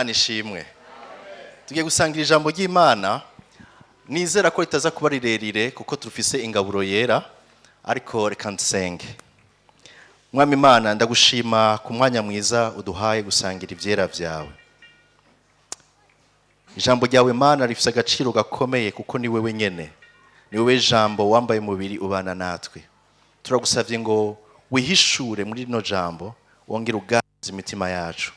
Imana ishimwe. Tugiye gusangira ijambo ry'Imana. Nizera ko ritaza kuba rirerire kuko tufise ingaburo yera, ariko reka nsenge. Mwami Imana, ndagushima ku mwanya mwiza uduhaye gusangira ivyera vyawe. Ijambo ryawe Mana rifise agaciro gakomeye kuko ni wewe nyene, ni wewe jambo wambaye umubiri ubana natwe. Turagusavye ngo wihishure muri rino jambo, wongere uganze imitima yacu.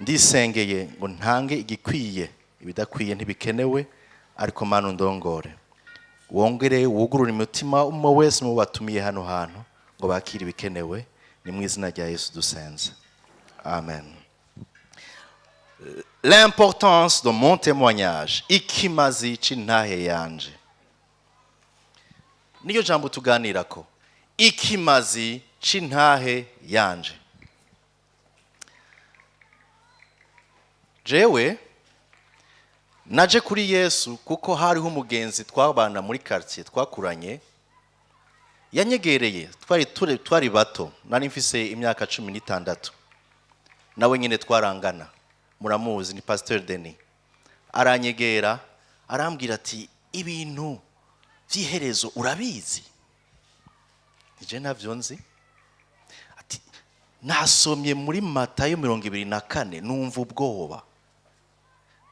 Ndisengeye ngo ntange igikwiye, ibidakwiye ntibikenewe, ariko Mana undongore, wongere wugurure imitima umwe wese mu batumiye hano hantu ngo bakire ibikenewe. Ni mu izina rya Yesu dusenze, amen. L'importance de mon témoignage, ikimazi c'intahe yanje, niyo jambo tuganirako, ikimazi c'intahe yanje. Jewe naje kuri Yesu kuko hariho umugenzi twabana muri quartier twakuranye, yanyegereye. Twari bato, nari mfise imyaka 16, nawe nyine twarangana, muramuzi ni Pasteur Denis. Aranyegera arambwira ati: "Ibintu vy'iherezo urabizi?" Nije navyo nzi. Ati: "Nasomye muri Matayo 24 numva ubwoba."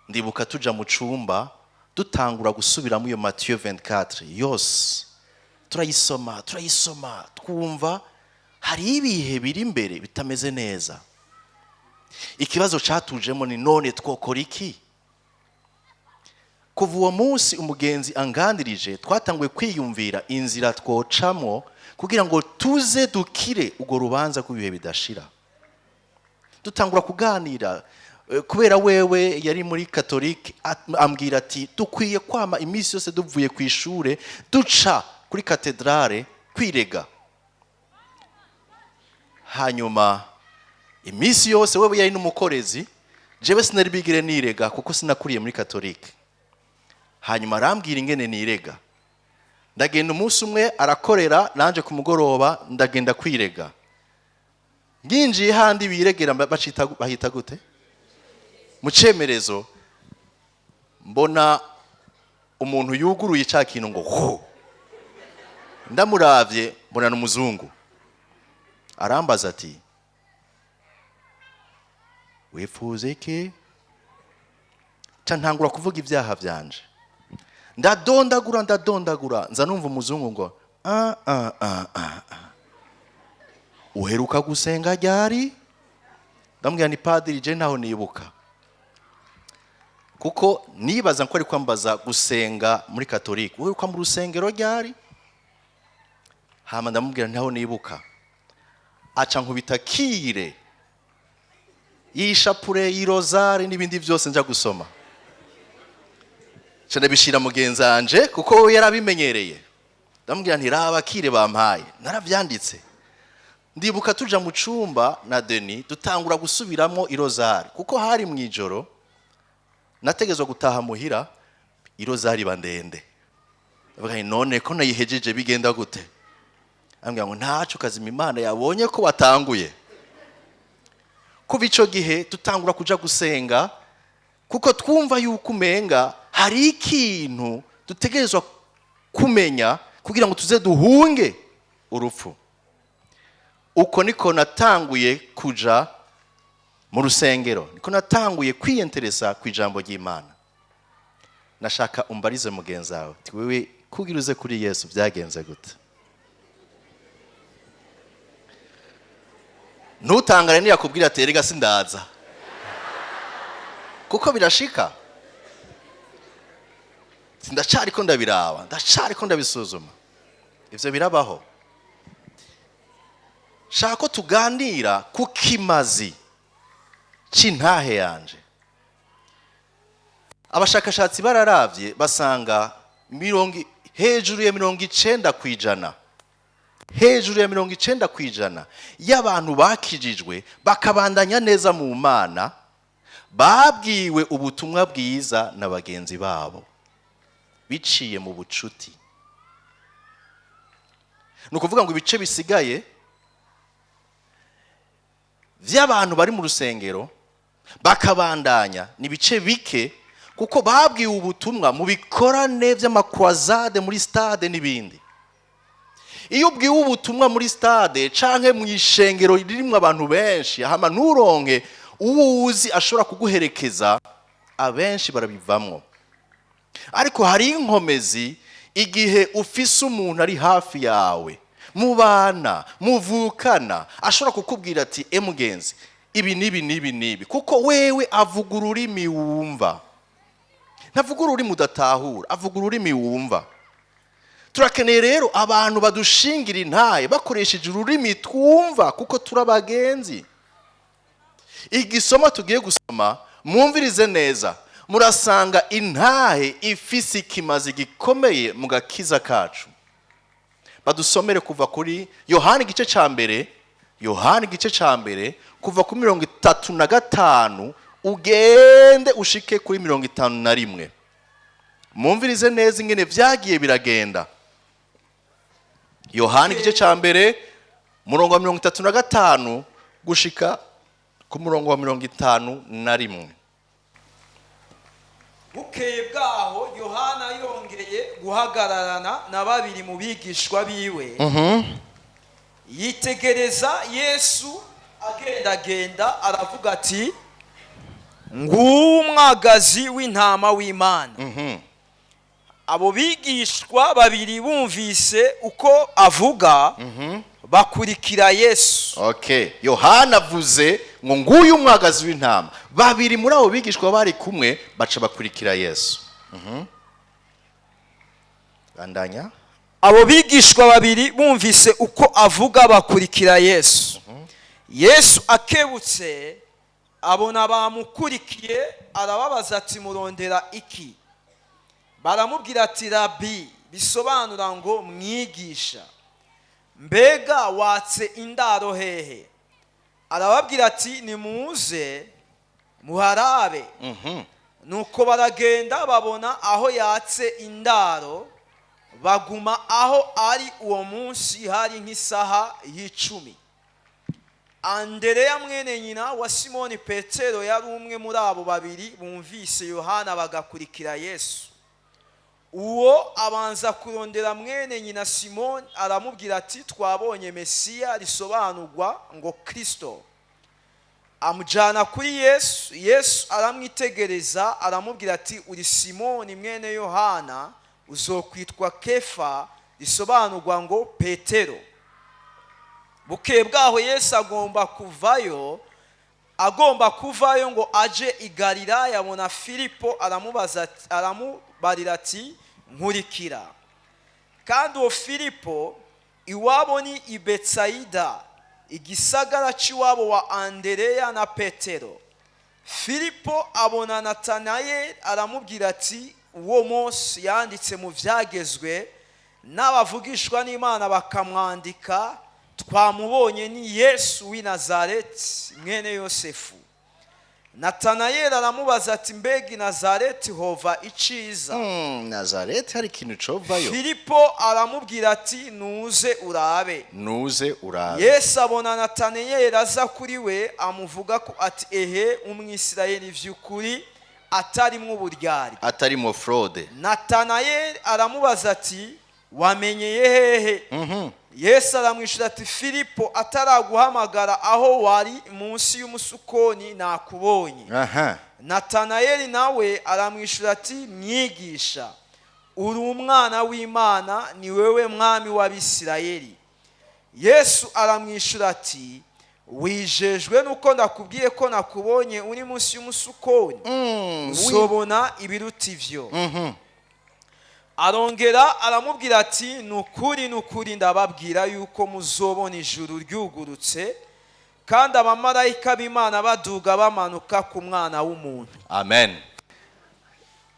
Ndibuka tuja mu cumba, dutangura gusubiramo iyo Matthieu 24 yose, turayisoma, turayisoma, twumva hari ibihe biri imbere bitameze neza. Ikibazo catujemo ni: "None twokora iki?" Kuva uwo munsi umugenzi anganirije, twatanguye kwiyumvira inzira twocamwo kugira ngo tuze dukire urwo rubanza rw'ibihe bidashira. Dutangura kuganira, kubera wewe yari muri katolike, ambwira ati: "Dukwiye kwama iminsi yose duvuye ku ishure duca kuri katedrale kwirega." Hanyuma iminsi yose, wewe yari n'umukorezi, jewe sinari bigire nirega kuko sinakuriye muri katolike. Hanyuma arambwira ingene nirega. Ndagenda umunsi umwe arakorera, nanje ku mugoroba ndagenda kwirega. Nginjiye handi biregera, bacita, bahita gute, mu cemerezo, mbona umuntu yuguruye ca kintu ngo ho. Ndamuravye mbona n'umuzungu. Arambaza ati: "Wifuza iki?" Ca ntangura kuvuga ibyaha vyanje, ndadondagura, ndadondagura. Nza numva umuzungu ngo: "Ah, ah, ah, ah, ah. Uheruka gusenga ryari?" Ndamubwira ni: "Padiri, je ntaho nibuka." Kuko nibaza ko ari kwambaza gusenga muri katolike, uheruka mu rusengero ryari? Hama ndamubwira ntaho nibuka. Aca nkubita kire y'ishapure, y'irozari n'ibindi byose nja gusoma. Nca ndabishira mugenzi wanje kuko we yarabimenyereye. Ndamubwira nti: "Raba kire bampaye, naravyanditse." Ndibuka tuja mu cumba na Denis, dutangura gusubiramo irozari kuko hari mu ijoro, nategezwa gutaha muhira. Irozari iba ndende. Ndavuga nti: "None ko nayihejeje, bigenda gute?" Ambwira ngo: "Ntaco kazima, Imana yabonye ko watanguye." Kuva ico gihe dutangura kuja gusenga kuko twumva yuko umenga hari ikintu dutegerezwa kumenya kugira ngo tuze duhunge urupfu. Uko niko natanguye kuja mu rusengero, niko natanguye kwiyenteresa ku ijambo ry'Imana. Nashaka umbarize mugenzi wawe ati: "Wewe kugira uze kuri Yesu byagenze gute?" Ntutangare niyakubwira ati: "Erega sindaza," kuko birashika. Ndacariko ndabiraba, ndacariko ndabisuzuma. Ivyo birabaho. Shaka ko tuganira ku kimazi c'intahe yanje. Abashakashatsi bararavye basanga hejuru ya 90%, hejuru ya 90% y'abantu bakijijwe bakabandanya neza mu Mana babwiwe ubutumwa bwiza na bagenzi babo biciye mu bucuti. Ni ukuvuga ngo ibice bisigaye vy'abantu bari mu rusengero Bakabandanya ni ibice bike, kuko babwiwe ubutumwa mu bikorane by'ama croisades, muri stade n'ibindi. Iyo ubwiwe ubutumwa muri stade canke mu ishengero ririmo abantu benshi, hama nturonke uwo uzi ashobora kuguherekeza, abenshi barabivamwo. Ariko hari inkomezi igihe ufise umuntu ari hafi yawe, mubana, muvukana, ashobora kukubwira ati: "E mugenzi, ibi n'ibi n'ibi n'ibi," kuko wewe avuga ururimi wumva, ntavuga ururimi udatahura, avuga ururimi wumva. Turakeneye rero abantu badushingira intaye bakoresheje ururimi twumva, kuko turi abagenzi. Igisoma tugiye gusoma, mwumvirize neza, murasanga intahe ifise ikimazi gikomeye mu gakiza kacu. Badusomere kuva kuri Yohani igice cya mbere, Yohani igice cya mbere, kuva kuri 35 ugende ushike kuri 51. Mwumvirize neza ingene vyagiye biragenda. Yohani igice cya mbere, murongo wa 35 gushika ku murongo wa 51. Bukeye bwaho, Yohana yongeye guhagararana na babiri mu bigishwa biwe. Yitegereza Yesu agendagenda, aravuga ati: "Nguwo umwagazi w'intama w'Imana." Abo bigishwa babiri bumvise uko avuga, bakurikira Yesu. Okay, Yohana avuze ngo: "Nguyu umwagazi w'intama." Babiri muri abo bigishwa bari kumwe baca bakurikira Yesu. Bandanya. Abo bigishwa babiri bumvise uko avuga, bakurikira Yesu. Yesu akebutse, abona bamukurikiye, arababaza ati: "Murondera iki?" Baramubwira ati: "Rabi," bisobanura ngo mwigisha, "mbega watse indaro hehe?" Arababwira ati: "Nimuze muharabe." Nuko baragenda, babona aho yatse indaro, baguma aho ari uwo munsi. Hari nk'isaha y'icumi. Andereya, mwene nyina wa Simoni Petero, yari umwe muri abo babiri bumvise Yohana bagakurikira Yesu. Uwo abanza kurondera mwene nyina Simoni, aramubwira ati: "Twabonye Mesiya," risobanurwa ngo Kirisito. Amujyana kuri Yesu. Yesu aramwitegereza, aramubwira ati: "Uri Simoni mwene Yohana, uzokwitwa Kefa," risobanurwa ngo Petero. Bukeye bwaho, Yesu agomba kuvayo ngo aje i Galilaya, abona Filipo, aramubaza, aramubarira ati: "Nkurikira." Kandi uwo Filipo iwabo ni i Betsayida, igisagara cy'iwabo wa Andereya na Petero. Filipo abona Natanayeli, aramubwira ati: "Uwo Mose yanditse mu byagezwe, n'abavugishwa n'Imana bakamwandika, twamubonye, ni Yesu w'i Nazareti, mwene Yosefu." Natanayeli aramubaza ati: "Mbega i Nazareti hova iciza?" Nazareti hari ikintu covayo? Filipo aramubwira ati: "Nuze urabe." Nuze urabe. Yesu abona Natanayeli aza kuri we, amuvuga ko ati: "Ehe, Umwisirayeli vy'ukuri, atarimwo uburyarya." Atarimo fraude. Natanayeli aramubaza ati: "Wamenyeye hehe?" Yesu aramwishyura ati: "Filipo ataraguhamagara, aho wari munsi y'umusukoni, nakubonye." Natanayeli nawe aramwishyura ati: "Mwigisha, uri umwana w'Imana, ni wewe mwami w'Abisirayeli." Yesu aramwishyura ati: "Wijejwe nuko ndakubwiye ko nakubonye uri munsi y'umusukoni? Uzobona ibiruta ivyo." Arongera aramubwira ati: "Ni ukuri, ni ukuri, ndababwira yuko muzobona ijuru ryugurutse, kandi abamarayika b'Imana baduga bamanuka ku Mwana w'umuntu." Amen.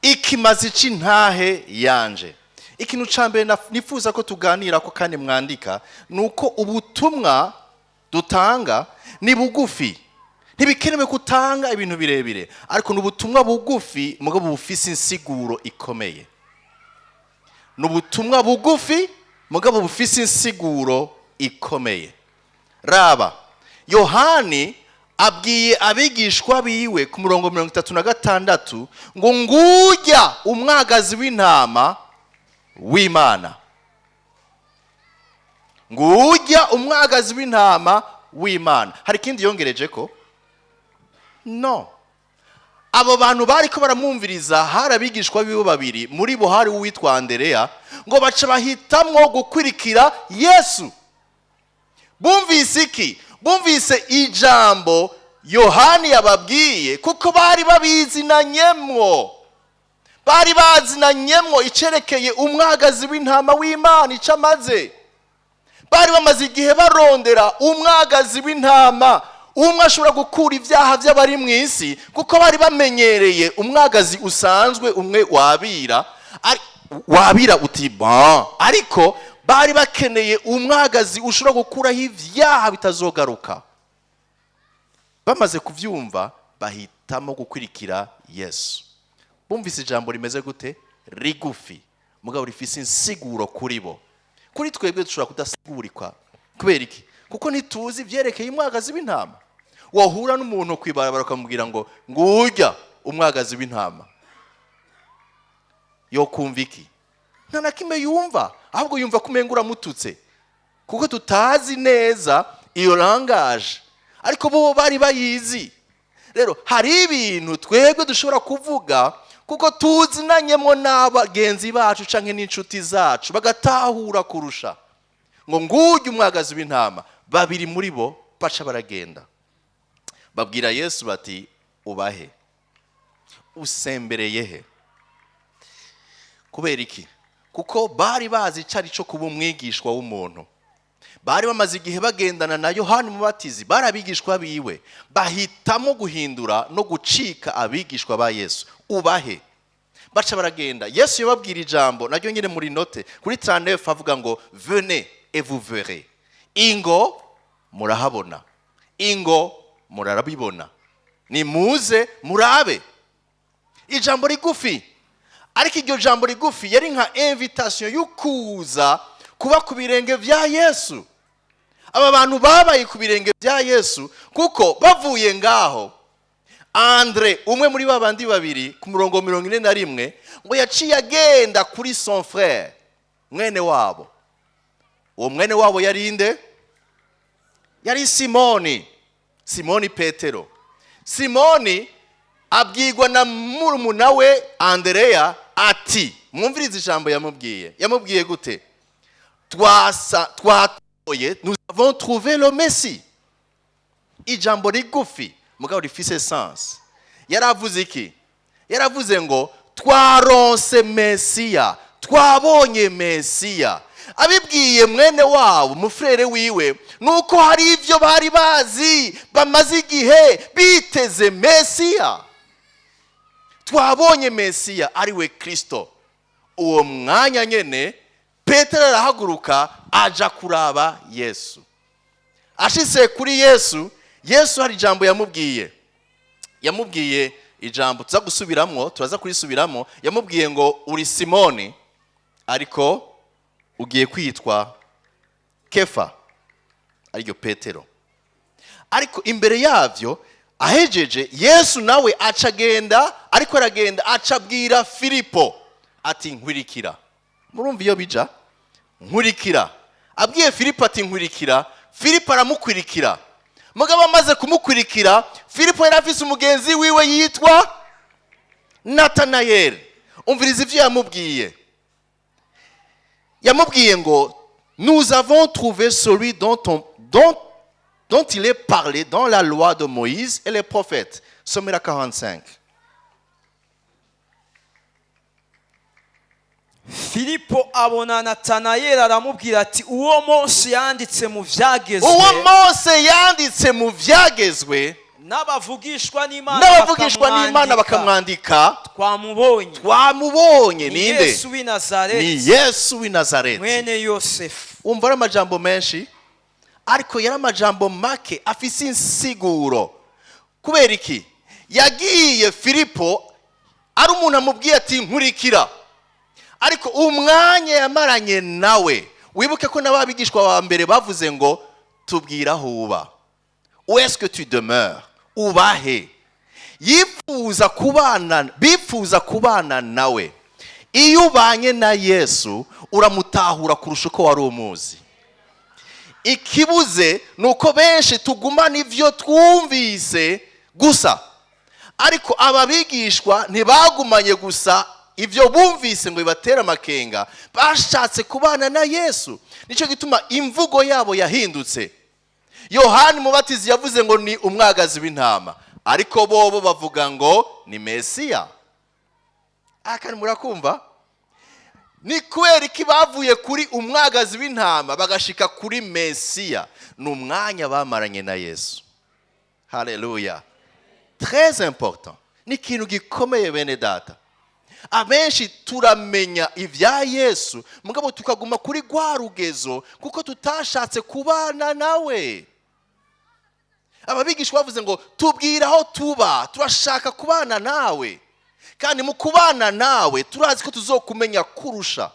Ikimazi c'intahe yanje, ikintu ca mbere nifuza ko tuganira ko kandi mwandika, ni uko ubutumwa dutanga ni bugufi. Ntibikenewe kutanga ibintu birebire, ariko ni ubutumwa bugufi mugabo bufise insiguro ikomeye. Ni ubutumwa bugufi mugabo bufise insiguro ikomeye. Raba, Yohani Abwiye abigishwa biwe ku murongo 36 ngo: "Ngujya umwagazi w'intama w'Imana, ngujya umwagazi w'intama w'Imana." Hari ikindi yongereje ko no abo bantu bari ko baramwumviriza, hari abigishwa biwe babiri, muri bo hari uwitwa Andereya, ngo baca bahitamwo gukurikira Yesu. Bumvise iki? Bumvise ijambo Yohani yababwiye, kuko bari babizinanyemwo, bari bazinanyemwo icerekeye umwagazi w'intama w'Imana icyo amaze. Bari bamaze igihe barondera umwagazi w'intama umwe ashobora gukura ibyaha by'abari mu isi, kuko bari bamenyereye umwagazi usanzwe umwe wabira, wabira uti bon, ariko bari bakeneye umwagazi ushobora gukuraho ibyaha bitazogaruka. Bamaze kubyumva, bahitamo gukurikira Yesu. Bumvise ijambo rimeze gute? Rigufi, mugabo rifise insiguro kuri bo. Kuri twebwe dushobora kudasigurikwa. Kubera iki? Kuko ntituzi ibyerekeye umwagazi w'intama. Wahura n'umuntu ku ibarabara ukamubwira ngo: "Ngurya umwagazi w'intama," yo kumva iki? Nta na kimwe yumva, ahubwo yumva ko umenga uramututse, kuko tutazi neza iyo langage, ariko bo bari bayizi. Rero hari ibintu twebwe dushobora kuvuga kuko tuzinanyemo n'abagenzi bacu canke n'inshuti zacu, bagatahura kurusha. Ngo: "Ngujye umwagazi w'intama." Babiri muri bo baca baragenda, babwira Yesu bati: "Ubahe? Usembereye he?" Kubera iki? Kuko bari bazi icyo ari cyo kuba umwigishwa w'umuntu. Bari bamaze igihe bagendana na Yohani Umubatizi, bari abigishwa biwe, bahitamo guhindura no gucika abigishwa ba Yesu. "Ubahe?" Baca baragenda. Yesu yababwira ijambo naryo nyine muri note kuri 39, avuga ngo: "Venez et vous verrez." Ingo murahabona, ingo murarabibona, nimuze murabe. Ijambo rigufi, ariko iryo jambo rigufi yari nka invitation yo kuza kuba ku birenge bya Yesu. Aba bantu babaye ku birenge bya Yesu, kuko bavuye ngaho, Andre, umwe muri ba bandi babiri, ku murongo 41, ngo yaciye agenda kuri son frère, mwene wabo. Uwo mwene wabo yari inde? Yari Simoni, Simoni Petero. Simoni abwirwa na murumuna we Andereya ati, mwumvirize ijambo yamubwiye. Yamubwiye gute? "Twasa twatoye, nous avons trouvé le Messie." Ijambo rigufi, mugabo rifise sens. Yaravuze iki? Yaravuze ngo: "Twaronse Mesiya, twabonye Mesiya." Abibwiye mwene wabo, mu frère wiwe, nuko hari ibyo bari bazi, bamaze igihe biteze Mesiya. "Twabonye Mesiya, ari we Kirisito." Uwo mwanya nyene Petero arahaguruka, aja kuraba Yesu. Ashitse kuri Yesu, Yesu hari ijambo yamubwiye. Yamubwiye ijambo tuza gusubiramo, turaza kurisubiramo. Yamubwiye ngo: "Uri Simoni, ariko ugiye kwitwa Kefa," ariryo Petero. Ariko imbere yabyo, ahejeje, Yesu nawe aca agenda, ariko aragenda aca abwira Filipo ati: "Nkurikira." Murumva iyo bija? "Nkurikira." Abwiye Filipo ati: "Nkurikira," Filipo aramukurikira. Mugabo amaze kumukurikira, Filipo yari afise umugenzi wiwe yitwa Natanayeli. Umviriza ibyo yamubwiye. Yamubwiye ngo: "Nous avons trouvé celui dont il est parlé dans la loi de Moïse et les prophètes." Somera 45. Filipo abona Natanayeli, aramubwira ati: "Uwo Mose yanditse mu Byagezwe Uwo Mose yanditse mu Byagezwe n'abavugishwa n'Imana n'abavugishwa n'Imana bakamwandika, twamubonye. Twamubonye. Ni Ninde? Yesu w'i Nazareti, Ni Yesu w'i Nazareti, mwene Yosefu." Wumva ari amajambo menshi, ariko yari amajambo make afise insiguro. Kubera iki? Yagiye Filipo ari umuntu amubwiye ati: "Nkurikira," ariko umwanya yamaranye nawe, wibuke ko n'ababigishwa ba mbere bavuze ngo: "Tubwira aho uba, où est-ce que tu demeures?" Ubahe. Yifuza kubana, bifuza kubana nawe. Iyo ubanye na Yesu, uramutahura kurusha uko wari umuzi. Ikibuze ni uko benshi tugumana ibyo twumvise gusa, ariko aba bigishwa ntibagumanye gusa ibyo bumvise ngo bibatere amakenga. Bashatse kubana na Yesu. Nicyo gituma imvugo yabo yahindutse. Yohani Mubatizi yavuze ngo ni umwagazi w'intama, ariko bobo bavuga ngo ni Mesiya. Akandi murakumva, ni kubera iki bavuye kuri umwagazi w'intama bagashika kuri Mesiya? Ni umwanya bamaranye na Yesu. Haleluya! Très important, ni ikintu gikomeye, bene Data. Abenshi turamenya ibya Yesu, mugabo tukaguma kuri rwa rugezo kuko tutashatse kubana nawe. Ababigishwa bavuze ngo: "Tubwire aho tuba, turashaka kubana nawe, kandi mu kubana nawe turazi ko tuzokumenya kurusha."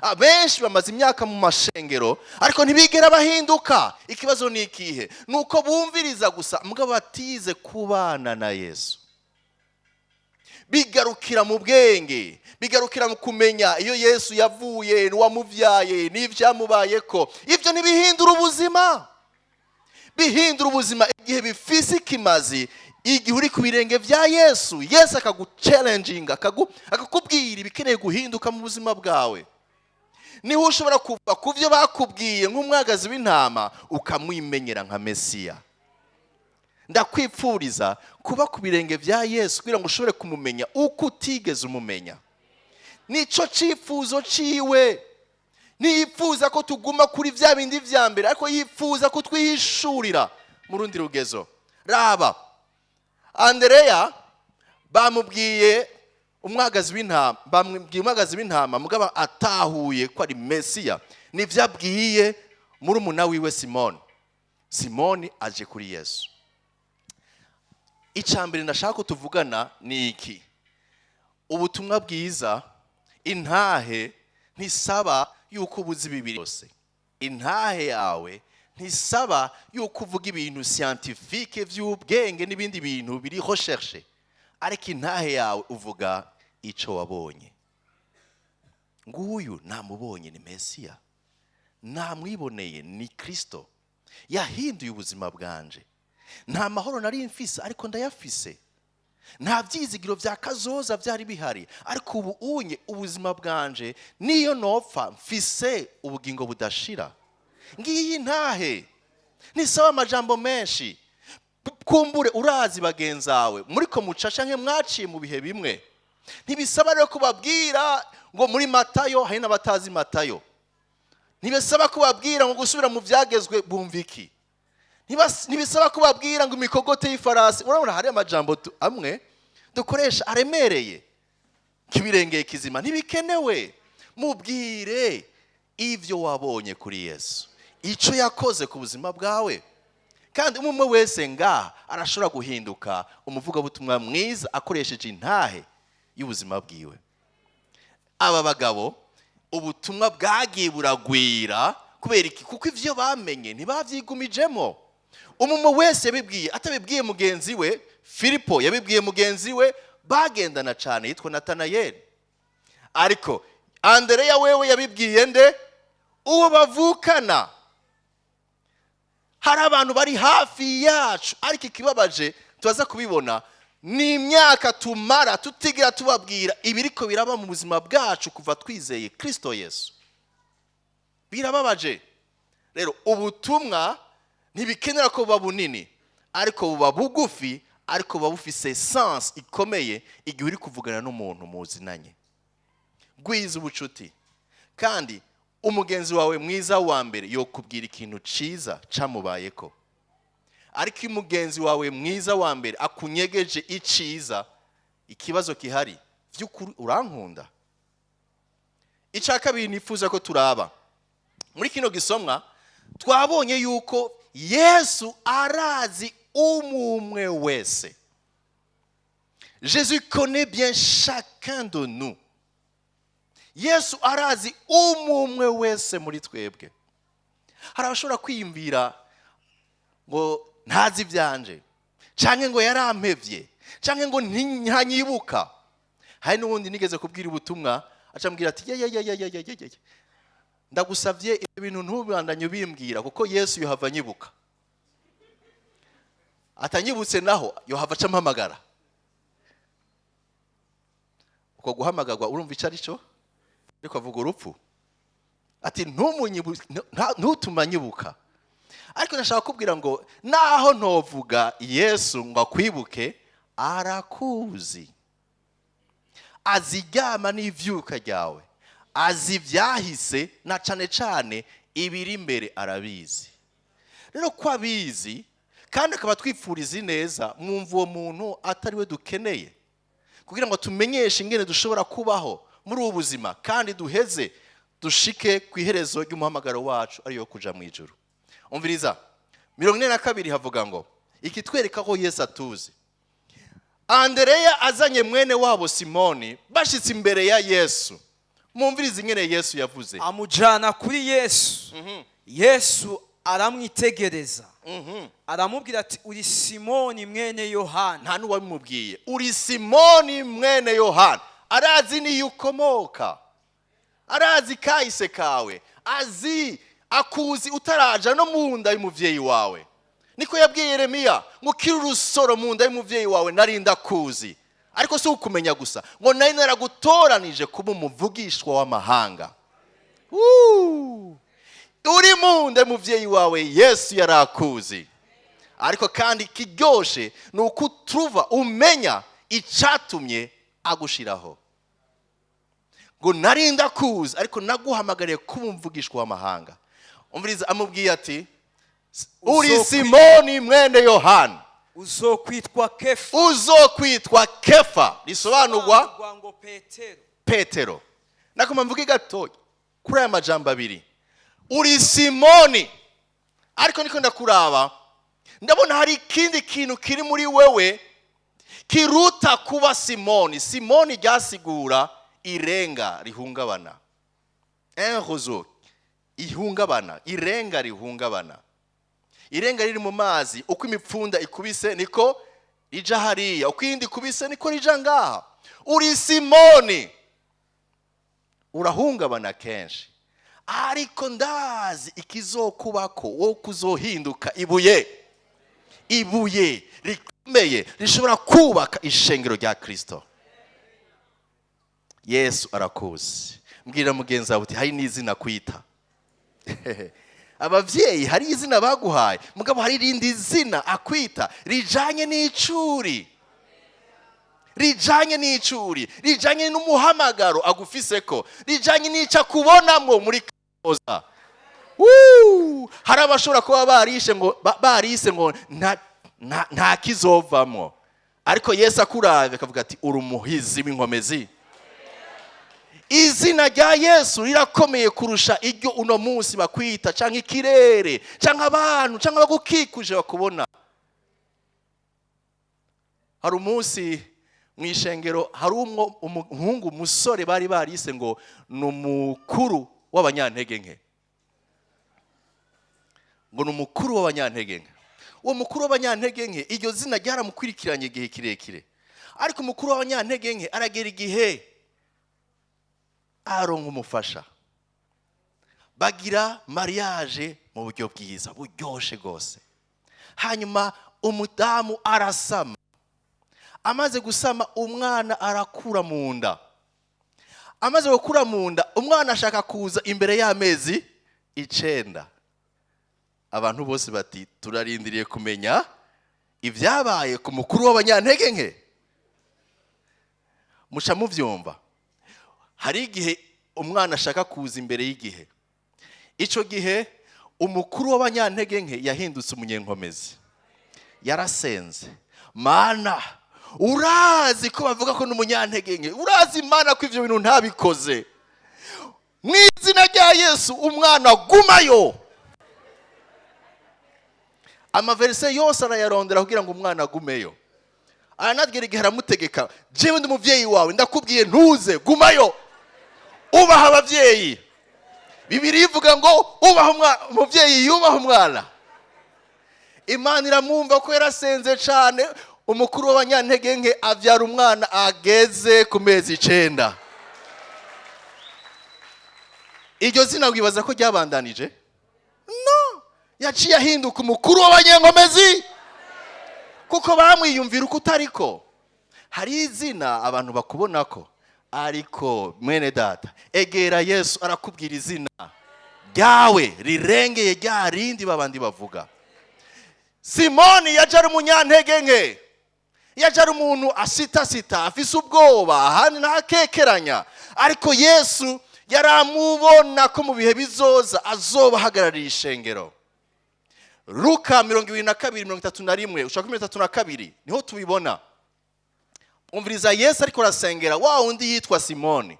Abenshi bamaze imyaka mu mashengero, ariko ntibigera bahinduka. Ikibazo ni ikihe? Ni uko bumviriza gusa, mugabo batize kubana na Yesu. Bigarukira mu bwenge, bigarukira mu kumenya iyo Yesu yavuye n'uwamubyaye n'ibyamubayeko. Ibyo ntibihindura ubuzima. Bihindura ubuzima igihe bifise ikimazi, igihe uri ku birenge bya Yesu, Yesu akaguchallenginga, akakubwira ibikeneye guhinduka mu buzima bwawe. Niho ushobora kuva ku byo bakubwiye nk'umwagazi w'intama, ukamwimenyera nka Mesiya. Ndakwipfuriza kuba ku birenge bya Yesu kugira ngo ushobore kumumenya uko utigeze umumenya. Nicyo cyifuzo ciwe. Ntiyifuza ko tuguma kuri bya bindi bya mbere, ariko yifuza ko twihishurira mu rundi rugezo. Raba Andereya, bamubwiye umwagazi w'intama, bamubwiye umwagazi w'intama, mugabo atahuye ko ari Mesiya. Nibyo abwiye murumuna wiwe Simoni. Simoni aje kuri Yesu. Icya mbere ndashaka ko tuvugana ni iki: ubutumwa bwiza, intahe ntisaba yuko ubuzi bibiri yose. Intahe yawe ntisaba yuko uvuga ibintu scientifique by'ubwenge n'ibindi bintu biri recherche, ariko intahe yawe uvuga icyo wabonye. Nguyu namubonye, ni Mesiya, namwiboneye, ni Kirisito, yahinduye ubuzima bwanje. Nta mahoro nari mfise, ariko ndayafise. Nta byizigiro bya kazoza byari bihari, ariko ubu unye ubuzima bwanje, niyo nopfa mfise ubugingo budashira. Ngiyi ntahe, ntisaba amajambo menshi. Kumbure urazi bagenzawe muri ko muca canke mwaciye mu bihe bimwe. Ntibisaba rero kubabwira ngo muri Matayo, hari n'abatazi Matayo. Ntibisaba kubabwira ngo gusubira mu byagezwe, bumva iki. Ntibisaba kubabwira ngo imikogote y'ifarasi. Urabona hari amajambo amwe dukoresha aremereye nk'ibirengeye kizima. Ntibikenewe. Mubwire ibyo wabonye kuri Yesu, icyo yakoze ku buzima bwawe. Kandi umwe umwe wese ngaha arashobora guhinduka umuvugabutumwa mwiza akoresheje intahe y'ubuzima bwiwe. Aba bagabo, ubutumwa bwagiye buragwira kubera iki? Kuko ibyo bamenye ntibabyigumijemo. Umwe wese yabibwiye, atabibwiye mugenzi we Filipo, yabibwiye mugenzi we bagendana cyane yitwa Natanayeli. Ariko Andereya wewe yabibwiye nde? Uwo bavukana. Hari abantu bari hafi yacu, ariko ikibabaje tubaza kubibona ni imyaka tumara tutigira tubabwira ibiriko biraba mu buzima bwacu kuva twizeye Kirisito Yesu. Birababaje rero. Ubutumwa ntibikenera ko buba bunini, ariko buba bugufi, ariko buba bufise sens ikomeye igihe uri kuvugana n'umuntu muzinanye. Gwiza ubucuti, kandi umugenzi wawe mwiza wa mbere yokubwira ikintu ciza camubayeko. Ariko iyo umugenzi wawe mwiza wa mbere akunyegeje iciza, ikibazo gihari: by'ukuri urankunda? Icya kabiri nifuza ko turaba muri kino gisomwa, twabonye yuko Yesu arazi umwe wese. Jésus connaît bien chacun de nous. Yesu arazi umwe wese muri twebwe. Hari abashobora kwiyumvira ngo ntazi ibyanje, Canke ngo yarampevye, canke ngo ntanyibuka. Hari n'ubundi nigeze kubwira ubutumwa, acambwira ati: "Ye ye ye ye ye ye ye, ndagusavye, ibyo bintu ntubandanye ubimbwira, kuko Yesu yohava anyibuka. Atanyibutse naho yohava aca ampamagara." Uko guhamagarwa urumva icyo ari cyo? Ariko avuga urupfu, ati: "Ntutume anyibuka." Ariko ndashaka kubwira ngo naho ntovuga Yesu ngo akwibuke, arakuzi. Azi iryama n'ivyuka ryawe, azi ibyahise, na cane cane ibiri imbere arabizi. Rero ko abizi kandi akaba twipfuriza ineza, mwumva uwo muntu atari we dukeneye kugira ngo tumenyeshe ingene dushobora kubaho muri ubu buzima kandi duheze dushike ku iherezo ry'umuhamagaro wacu, ariyo kuja mu ijuru? Umviriza 42, havuga ngo ikitwereka ko Yesu atuzi. Andereya azanye mwene wabo Simoni, bashitse imbere ya Yesu, mumvirize ingene Yesu yavuze. Amujana kuri Yesu. Yesu aramwitegereza, aramubwira ati: "Uri Simoni mwene Yohana." Nta n'uwabimubwiye. "Uri Simoni mwene Yohana." Arazi niyo ukomoka, arazi kahise kawe, azi, akuzi utaraja no mu nda y'umuvyeyi wawe. Niko yabwiye Yeremiya ngo: "Ukiri urusoro mu nda y'umuvyeyi wawe nari ndakuzi." Ariko si ukumenya gusa, ngo nari naragutoranije kuba umuvugishwa w'amahanga. Woo! Uri mu nda y'umuvyeyi wawe Yesu yarakuzi. Ariko kandi ikiryoshe ni uko utuva umenya icyatumye agushiraho, ngo nari ndakuzi, ariko naguhamagariye kuba umvugishwa w'amahanga. Umviriza, amubwiye ati: "Uri Simoni mwene Yohana." "Uzokwitwa Kefa." "Uzokwitwa Kefa," risobanurwa Risobanurwa ngo Petero. Petero. Nakoma mvuge gatoya kuri aya majambo abiri. Uri Simoni, ariko niko ndakuraba ndabona hari ikindi kintu kiri muri wewe kiruta kuba Simoni. Simoni ryasigura irenga rihungabana, un roseau ihungabana, irenga rihungabana, irenga riri mu mazi. Uko imipfunda ikubise niko rija hariya, uko iyindi ikubise niko rija ngaha. Uri Simoni, urahungabana kenshi, ariko ndazi ikizokubako wo kuzohinduka ibuye, ibuye rikomeye rishobora kubaka ishengero rya Kristo. Yesu arakuzi. Mbwira mugenzi wawe uti: "Hari n'izina kwita abavyeyi, hari izina baguhaye, mugabo hari irindi zina akwita rijanye n'icuri, rijanye n'icuri, rijanye n'umuhamagaro agufiseko, rijanye n'ico akubonamwo muri kazoza." Woo! Hari abashobora kuba barishe ngo barise ngo nta kizovamwo, ariko Yesu akuravye akavuga ati: "Uri umuhizi w'inkomezi." Izina rya Yesu rirakomeye kurusha iryo uno munsi bakwita, canke ikirere, canke abantu, canke abagukikuje bakubona. Hari umunsi mu ishengero hari umwo umuhungu, umusore bari barise ngo ni umukuru w'abanyantege nke, ngo ni umukuru w'abanyantege nke. Uwo mukuru w'abanyantege nke, iryo zina ryaramukurikiranye igihe kirekire. Ariko umukuru w'abanyantege nke aragera igihe aronka umufasha, bagira mariage mu buryo bwiza buryoshe rwose. Hanyuma umudamu arasama. Amaze gusama, umwana arakura mu nda. Amaze gukura mu nda, umwana ashaka kuza imbere y'amezi 9. Abantu bose bati: "Turarindiriye kumenya ibyabaye ku mukuru w'abanyantege nke." Muca mubyumva, hari igihe umwana ashaka kuza imbere y'igihe. Icyo gihe umukuru w'abanyantege nke yahindutse umunyenkomezi. Yarasenze: "Mana, urazi ko bavuga ko n'umunyantege nke, urazi Imana ko ibyo bintu ntabikoze. Mu izina rya Yesu, umwana agumayo." Amaverise yose arayarondera kugira ngo umwana agumeyo. Aranabwira igihe, aramutegeka: "Jewe ndi umubyeyi wawe, ndakubwiye ntuze, gumayo." Ubaha ababyeyi. Bibiliya ivuga ngo ubaha umubyeyi yubaha umwana. Imana iramwumva ko yarasenze cyane. Umukuru w'abanyantege nke abyara umwana ageze ku mezi 9. Iryo zina wibaza ko ryabandanije? No, yaciye ahinduka umukuru w'abanyenkomezi kuko bamwiyumvira uko utariko. Hari izina abantu bakubona ko, ariko mwene data, egera Yesu arakubwira izina ryawe rirengeye rya rindi babandi bavuga. Simoni yaje ari umunyantege nke, yaje ari umuntu asitasita, afise ubwoba, ahandi ntakekeranya, ariko Yesu yaramubona ko mu bihe bizoza azoba ahagarariye ishengero. Luka 22:31 ushaka 32 niho tubibona. Umviriza Yesu ariko arasengera wa wundi yitwa Simoni.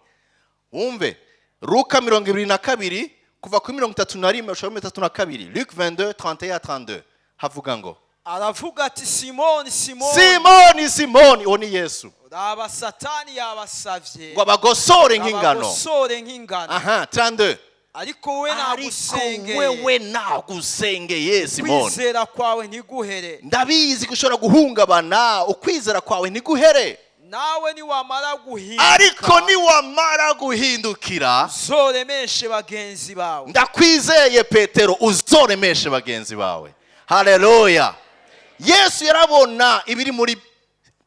Wumve Luka 22 kuva kuri 31 ushaka 32, Luc 22 31 32, havuga ngo Aravuga ati: "Simoni, Simoni, Simoni, Simoni," uwo ni Yesu, raba Satani yabasavye ngo abagosore nk'ingano. Abagosore nk'ingano. Aha, 32. Ariko we Ariko nagusengeye wewe nagusengeye, Simoni, kwizera kwawe ntiguhere. Ndabizi ko ushobora guhungabana, ukwizera kwawe ntiguhere. Nawe niwamara guhinduka, Ariko niwamara guhindukira, uzoremeshe bagenzi bawe." Ndakwizeye Petero, uzoremeshe bagenzi bawe. Haleluya! Yesu yarabona ibiri muri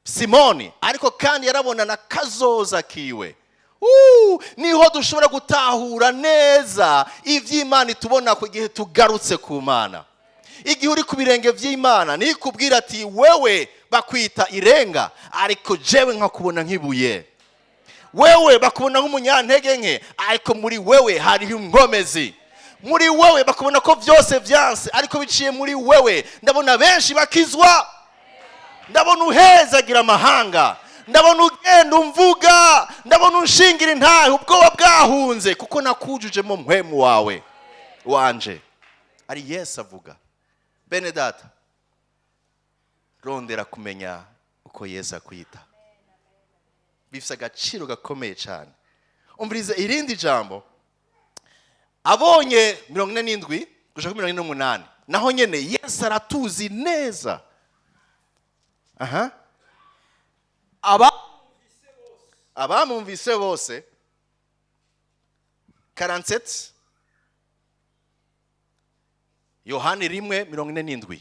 Simoni, ariko kandi yarabona na kazoza kiwe. Niho dushobora gutahura neza iby'Imana itubona ku gihe tugarutse ku Mana. Igihe uri ku birenge by'Imana, nikubwira ati: "Wewe bakwita irenga, ariko jewe nkakubona nk'ibuye. Wewe bakubona nk'umunyantege nke, ariko muri wewe hariho inkomezi. Muri wewe bakubona ko byose byanse, ariko biciye muri wewe ndabona benshi bakizwa. Ndabona uhezagira amahanga, ndabona ugenda umvuga, ndabona unshingira intahe ubwoba bwahunze, kuko nakujujemo mpwemu wawe wanje." Ari Yesu avuga. Bene data, rondera kumenya uko Yesu akwita, bifite agaciro gakomeye cyane. Umvirize irindi jambo abonye, 47 gushaka 48, naho nyene Yesu aratuzi neza. Aha. Aba Abamwumvise bose, 47, Yohani 1:47.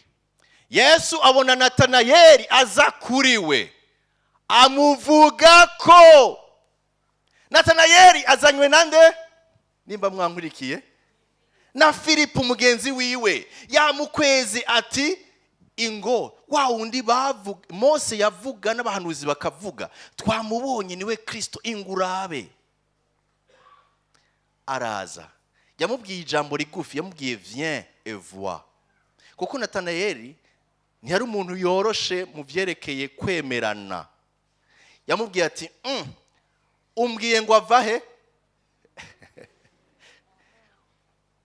Yesu abona Natanayeli aza kuri we, amuvuga ko. Natanayeli azanywe nande? Nimba mwankurikiye, na Filipo mugenzi wiwe. Yamukwezi ati: "Ingo wa wundi bavuga, Mose yavuga n'abahanuzi bakavuga, twamubonye, niwe Kristo, ingurabe." Araza, yamubwiye ijambo rigufi, yamubwiye: "Viens et vois." Kuko Natanayeli ntiyari umuntu yoroshe mu byerekeye kwemerana. Yamubwiye ati: Umbwiye ngo ava he?"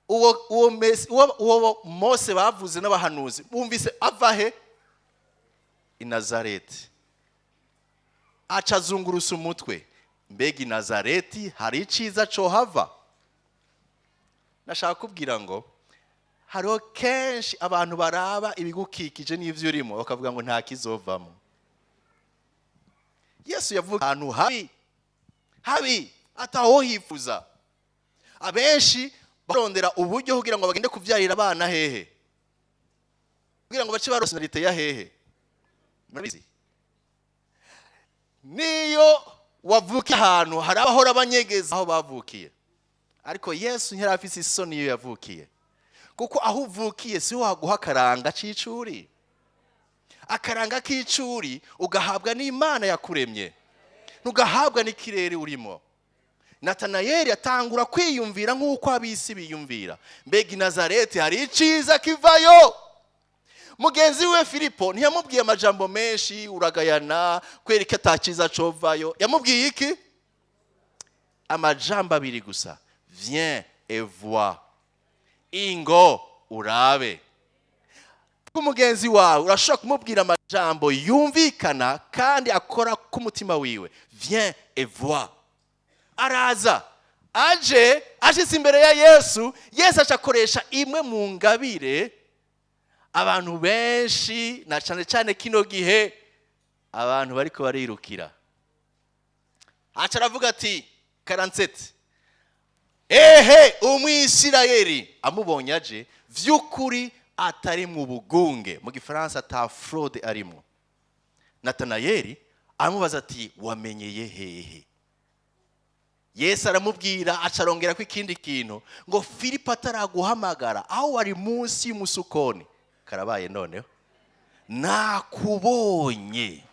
Uwo Mose bavuze n'abahanuzi bumvise ava he? I Nazareti. Aca azungurusa umutwe: "Mbega i Nazareti hari iciza cohava?" Nashaka kubwira ngo hariho kenshi abantu baraba ibigukikije n'ibyo urimo bakavuga ngo nta kizovamo. Yesu yavuga ahantu habi habi ataho hifuza. Abenshi barondera uburyo kugira ngo bagende kubyarira abana hehe, kugira ngo bace barosinarite ya hehe. Murabizi, niyo wavukiye ahantu hari abahora banyegeza aho bavukiye, ariko Yesu ntiyari afise isoni iyo yavukiye, kuko aho uvukiye siho haguha akaranga c'icuri. Akaranga k'icuri ugahabwa n'Imana yakuremye, ntugahabwa n'ikirere urimo. Natanayeli atangura kwiyumvira nk'uko ab'isi biyumvira: "Mbega i Nazareti hari iciza kivayo?" Mugenzi we Filipo ntiyamubwiye amajambo menshi: "Uragayana kwereka atakiza covayo." Yamubwiye iki? Amajambo abiri gusa: "Viens et vois." Ingo urabe. Umugenzi wawe urashobora kumubwira amajambo yumvikana kandi akora k'umutima wiwe: "Viens et vois." Araza, aje ashitse imbere ya Yesu, Yesu aca akoresha imwe mu ngabire. Abantu benshi, na cyane cyane kino gihe, abantu bariko barirukira. Aca aravuga ati 47: "Ehe, Umwisirayeli amubonye aje vy'ukuri atari mu bugunge," mu Gifaransa ata fraude arimo. Natanayeli aramubaza ati: "Wamenyeye hehe?" Yesu aramubwira, acarongera ko ikindi kintu ngo: "Filipo ataraguhamagara, aho wari munsi y'umusukoni." Karabaye noneho, nakubonye.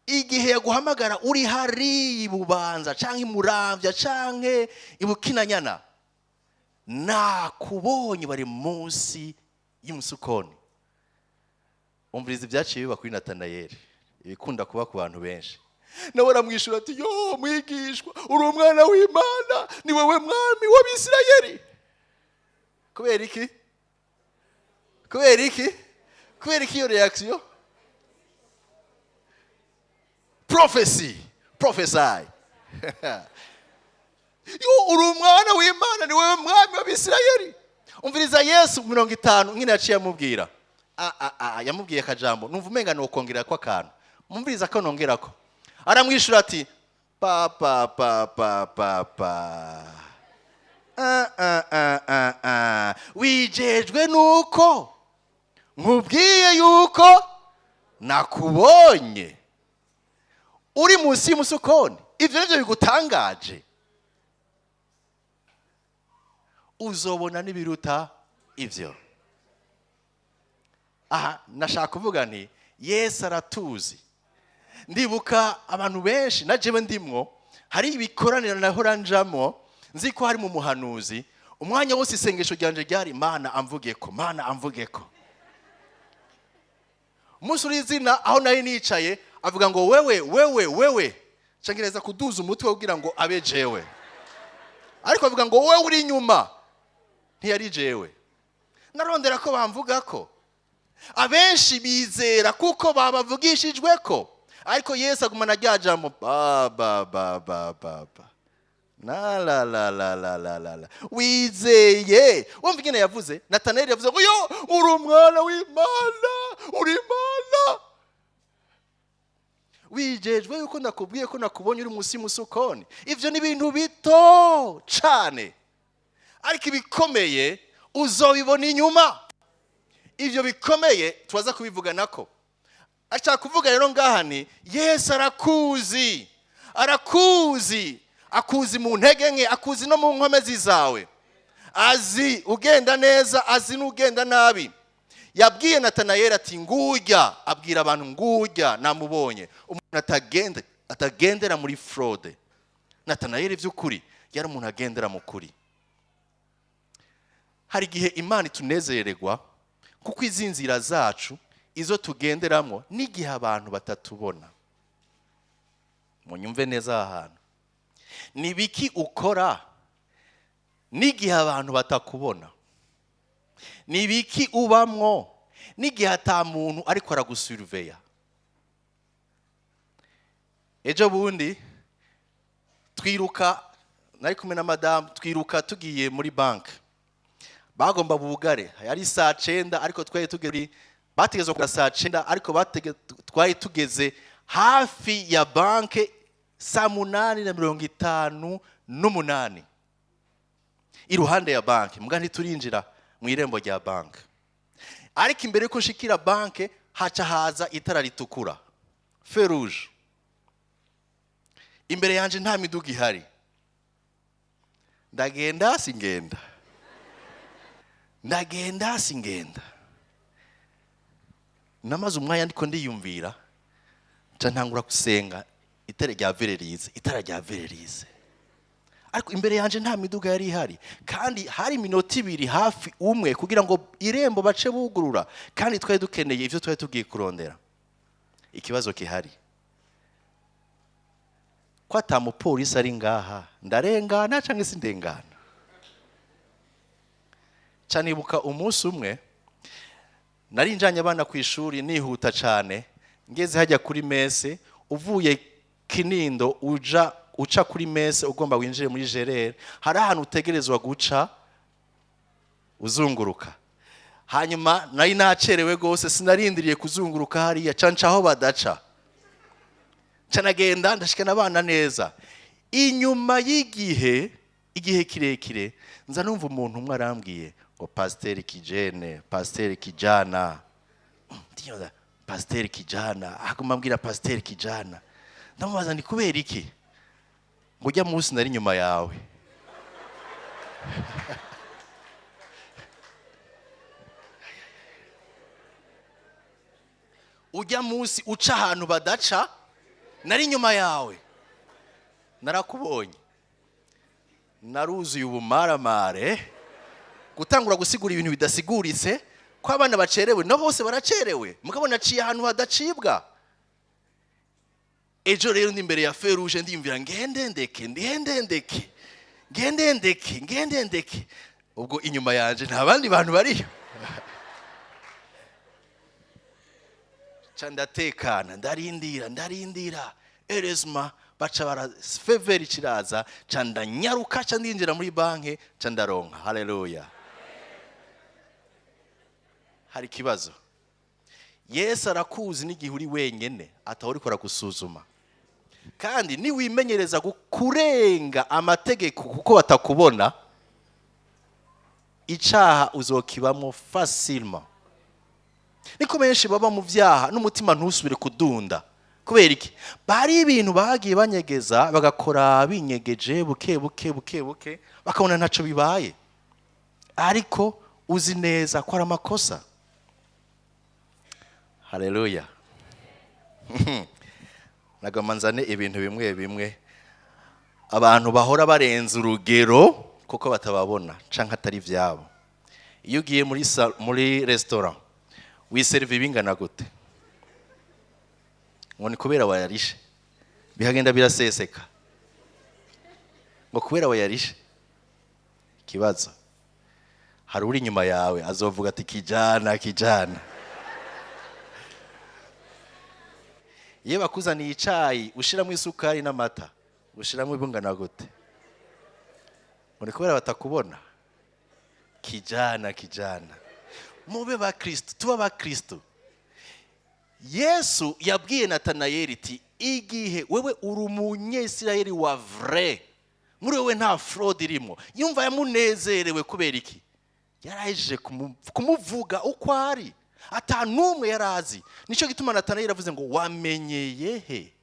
Igihe yaguhamagara uri hari Ibubanza canke Imuramvya canke Ibukinanyana, nakubonye bari munsi y'umusukoni. Umviriza ibyaciye biba kuri Natanayeli, ibikunda kuba ku bantu benshi. Nawe aramwishyura ati: "Yo mwigishwa, uri umwana w'Imana, ni wowe mwami w'Abisirayeli." Kubera iki? Kubera iki? Kubera iki iyo reaction? Prophecy, prophesy. Yo, uri umwana w'Imana, ni wowe mwami w'Abisirayeli. Umviriza Yesu 50 nyine yaciye amubwira. Yamubwiye akajambo numva umenga ni ukongera ko akantu. Mumviriza ko nongerako. Aramwishyura ati: "Pa pa pa pa pa pa, ah, ah, ah, ah, ah. Wijejwe nuko nkubwiye yuko nakubonye uri munsi y'umusukoni? Ibyo nibyo bigutangaje? Uzobona n'ibiruta ibyo." Aha nashaka kuvuga nti Yesu aratuzi. Ndibuka abantu benshi, na jewe ndimwo, hari ibikoraniro nahora njamo nzi ko hari mu muhanuzi. Umwanya wose isengesho ryanje ryari: "Mana amvuge ko, Mana amvuge ko." Umunsi uri izina aho nari nicaye avuga ngo: "Wewe, wewe, wewe." Ngereza kuduza umutwe kugira ngo abe jewe, ariko avuga ngo: "Wewe uri inyuma." Ntiyari jewe narondera ko bamvuga ko. Abenshi bizera kuko babavugishijwe ko, ariko Yesu agumana rya jambo: "Ba ba ba ba ba ba, na la la la la la la la, wizeye." Wumva ingene yavuze? Natanayeli yavuze ngo: "Yo, uri umwana w'Imana, uri Imana. Wijejwe yuko ndakubwiye ko nakubonye uri munsi y'umusukoni?" Ivyo ni ibintu bito cane, ariko ibikomeye uzobibona inyuma. Ivyo bikomeye tubaza kubivuganako. Ashaka kuvuga rero ngaha ni Yesu arakuzi, arakuzi, akuzi mu ntege nke, akuzi no mu nkomezi zawe, azi ugenda neza, azi n'ugenda nabi. Yabwiye Natanayeli ati: "Ngurya." Abwira abantu: "Ngurya namubonye, umuntu atagendera muri fraude." Natanayeli by'ukuri yari umuntu agendera mu kuri. Hari igihe Imana itunezererwa kuko izi nzira zacu izo tugenderamo n'igihe abantu batatubona. Munyumve neza aha hantu: ni biki ukora n'igihe abantu batakubona? Ni biki ubamwo n'igihe ata muntu ariko aragusuriveya? Ejo bundi twiruka, nari kumwe na madamu, twiruka tugiye muri banki. Bagomba bugare, yari saa 9, ariko twari tugeze, bategeze kugura saa 9, ariko twari tugeze hafi ya banki saa 8:58, iruhande ya banki, muga ntiturinjira mu irembo rya banki. Ariko imbere yuko nshikira banki, haca haza itara ritukura, feu rouge. Imbere yanje nta miduga ihari. Ndagenda, singenda, ndagenda, singenda. Namaze umwanya ndiko ndiyumvira, nca ntangura gusenga: itara rya vert rize, itara rya vert rize. Ariko imbere yanje nta miduga yari ihari, kandi hari iminota 2 hafi umwe kugira ngo irembo bace bugurura, kandi twari dukeneye ivyo twari tugiye kurondera. Ikibazo kihari ko ata mupolisi ari ngaha, ndarengana canke sindengana? Ca nibuka umunsi umwe nari njanye abana ku ishuri nihuta cane, ngeze hajya kuri mese, uvuye Kinindo uja uca kuri mese ugomba winjire muri Gerere, hari ahantu utegerezwa guca. Uzunguruka. Hanyuma nari nacerewe rwose, sinarindiriye kuzunguruka hariya, ca nca aho badaca, nca nagenda ndashikana abana neza. Inyuma y'igihe, igihe kirekire, nza numva umuntu umwe arambwiye ngo: "Pasiteri kijene, pasiteri kijana." Ndibaza, pasiteri kijana, aguma ambwira pasiteri kijana. Ndamubaza: "Ni kubera iki?" Ngo: "Ujya munsi nari inyuma yawe." Ujya munsi uca ahantu badaca, nari inyuma yawe, narakubonye. Naruzuye ubumaramare gutangura gusigura ibintu bidasiguritse, ko abana bacerewe no bose baracerewe, mugabo naciye ahantu hadacibwa. Ejo rero ndi imbere ya feu rouge, ndiyumvira: ngende ndeke, ngende ndeke, ngende ndeke, ngende ndeke. Ubwo inyuma yanje nta bandi bantu bariyo, ca ndatekana, ndarindira, ndarindira. Erezima baca bara feu vert kiraza, ca ndanyaruka, ca ndinjira muri banki, ca ndaronka. Haleluya! Hari ikibazo. Yesu arakuzi n'igihe uri wenyene atahora uriko aragusuzuma, kandi niwimenyereza kurenga amategeko kuko batakubona, icaha uzokibamo facilement. Niko benshi baba mu byaha n'umutima ntusubire kudunda. Kubera iki? Bari ibintu bagiye banyegeza, bagakora binyegeje, buke buke buke buke, bakabona ntacyo bibaye, ariko uzi neza ko ari amakosa. Haleluya! Nagomba nzane ibintu bimwe bimwe abantu bahora barenza urugero kuko batababona canke atari ivyabo. Iyo ugiye muri restaurant, wiseriva ibingana gute? Ngo ni kubera wayarishe, bikagenda biraseseka, ngo kubera wayarishe. Ikibazo, hari uri inyuma yawe azovuga ati: "Kijana, kijana." Iyo bakuzaniye icayi, ushiramo isukari n'amata, ushiramo ibungana gute? Ngo ni kubera batakubona. Kijana, kijana. Mube ba Kristo, tuba ba Kristo. Yesu yabwiye Natanayeli iti: "Igihe wewe uri umunyesirayeli wa vrai, muri wewe nta fraude irimo." Yumva yamunezerewe. Kubera iki? Yarahejeje kumuvuga uko ari, ata n'umwe yari azi. Nicyo gituma Natanayeli avuze ngo: "Wamenyeye he?